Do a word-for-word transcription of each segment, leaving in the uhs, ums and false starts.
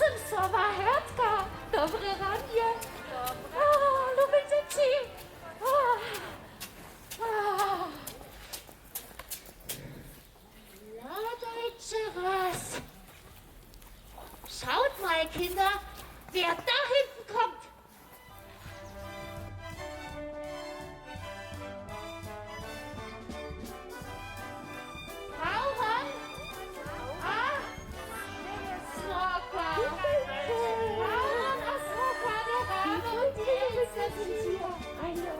Sym sowa Hertka. Dobre ranje. Dobre. O, lube dźěći. O, o. Hladajće raz. Schaut mal, Kinder, wer da hinten kommt. Hauhon a Smoka. Hauhon a Smoka, der Rabe und die Elster sind hier. Hallo.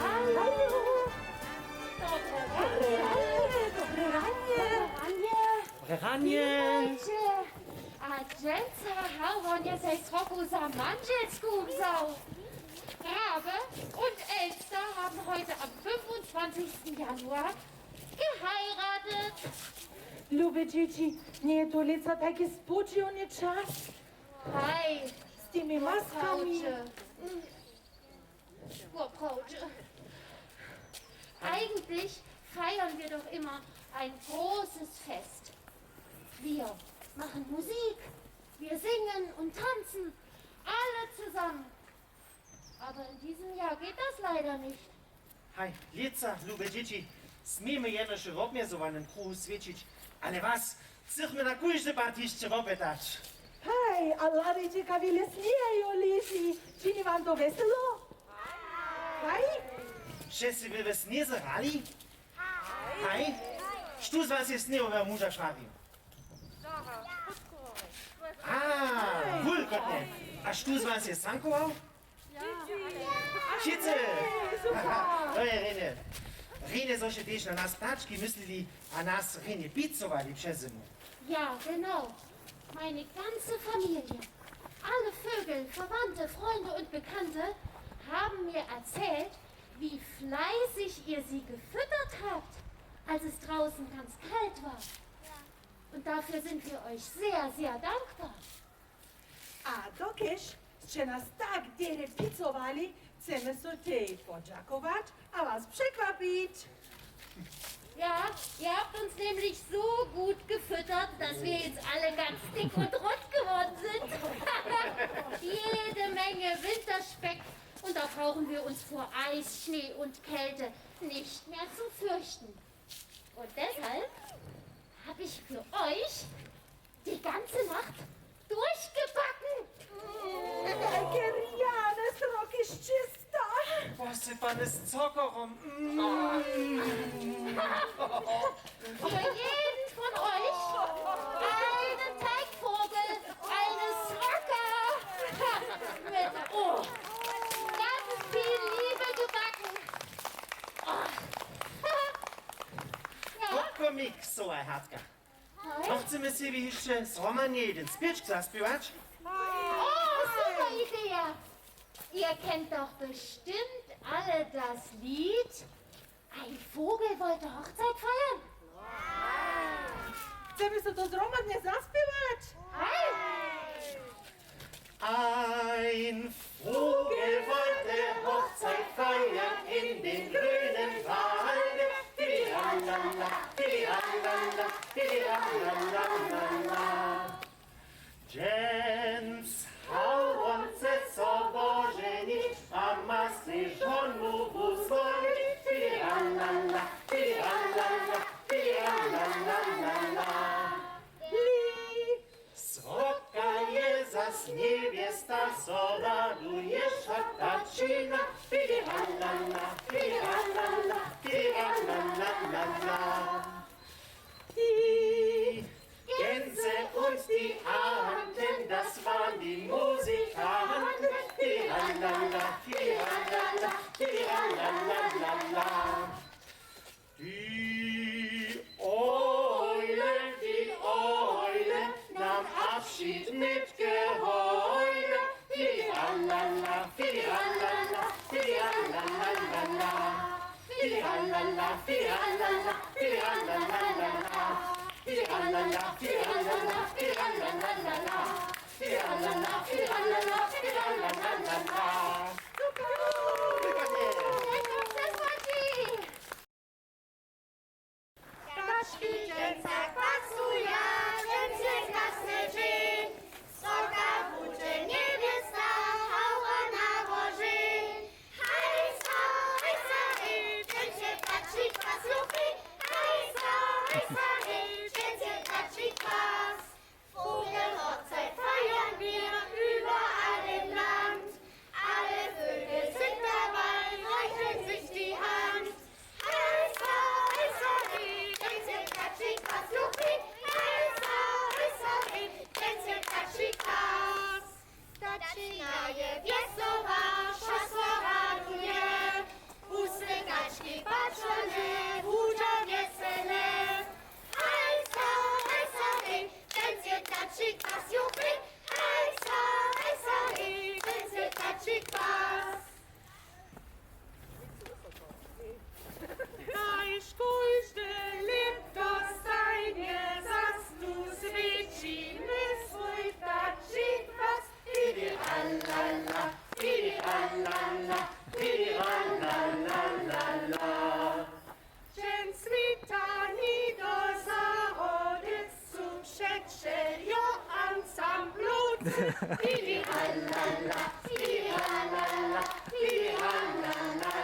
Hallo. Dobre ranje. Dobre ranje. Dobre ranje. Dobre ranje. Witejće. A dźensa Hauhon je sej Smoku za mandźelsku wzał. Rabe und Elster haben heute am fünfundzwanzigsten Januar geheiratet. Lube dźěći, njeje to lětsa tajki spočiwny čas? Haj, z tymi maskami. Woprawdźe. Eigentlich feiern wir doch immer ein großes Fest. Wir machen Musik, wir singen und tanzen, alle zusammen. Aber in diesem Jahr geht das leider nicht. Haj, lětsa, lube dźěći, směmy jenož w wobmjezowanym kruhu swjećić, ale was chcychmy na kóždy part hišće wopytać. Haj, a hladajće, kak wjele sněha jo leži. Čini wam to wjeselo? Haj? Sće sej wy w sněze hrali? Haj? Štó z was je sněhoweho muža šwabił? A, wulkotnje. A štó z was je sankował? Wšitcy! Super! To je rjenje. Rjenje, zo sće tež na nas ptački myslili a nas rjenje picowali přez zimu. Ja, genau. Meine ganze Familie, alle Vögel, Verwandte, Freunde und Bekannte haben mir erzählt, wie fleißig ihr sie gefüttert habt, als es draußen ganz kalt war. Und dafür sind wir euch sehr, sehr dankbar. A dokelž sće nas tak derje picowali, chcemy so tej podźakować a was překwapić. Ja, ihr habt uns nämlich so gut gefüttert, dass wir jetzt alle ganz dick und rund geworden sind. Jede Menge Winterspeck. Und da brauchen wir uns vor Eis, Schnee und Kälte nicht mehr zu fürchten. Und deshalb habe ich für euch die ganze Nacht durchgebacken. Tajke rjane sroki šćěsta. Posypane z cokorom. Mm. Für jeden von euch einen Teigvogel, eine Srocka mit, oh, ganz viel Liebe gebacken. Oh. Ja. Pokomik, sowa Hertka. Hoj. No, chcemy sebi hišće zhromadnje jedyn spěwčk zaspěwać? Oh, super Idee! Ihr kennt doch bestimmt alle das Lied Ein Vogel wollte Hochzeit feiern. Chcemy so to zhromadnje zaspěwać? Haj! Ein Vogel wollte Hochzeit feiern in den grünen Wald. Tiriralala, tiriralala, tiriralala. Dźens Hauron chce so woženić a ma sej žonu wuzwolić. Tiriralala, tiriralala, tiriralala. Srocka je zas njewjesta, so raduje wšak ptačina. Tiriralala, tiriralala, tiriralala. Die Gänse und die Enten, das waren die Musikanten. Tiriralala, tiriralala, tiriralala. Die Eule, die Eule nahm Abschied mit Geheule. Fidialala, fidialala, fidialalala. Fidialala, fidialala, fidialalala. Fidialala, fidialala, fidialalala. Fidialala, fidialala, fidialalala. Super! Super! Ptački dźensa kwasuja, dźens je krasny dźeń. So Spaß. Vogelhochzeit feiern wir überall im Land. Alle Vögel sind dabei, reichen sich die Hand. Heisa, heisa, hey, Gänse, Katschi, Kass, juchhe. Heisa, heisa, hey, Gänse, Katschi, Kass. Tačinaje wjesoła, šaso raduje, husy, kački, pačony, hudźa wjesele. Heisa, heisa, hey, Gänse, Katschi, Kass, juchhe. Heisa, heisa, hey, Gänse, Katschi, Kass. Kaž kóžde lěto stajnje zas tu swjećimy swój tačik was. Didi alala, didi alala, didi alala. Dźeń switani do zahody su přećeljo ansamblucy. Didi alala, didi alala, didi alala.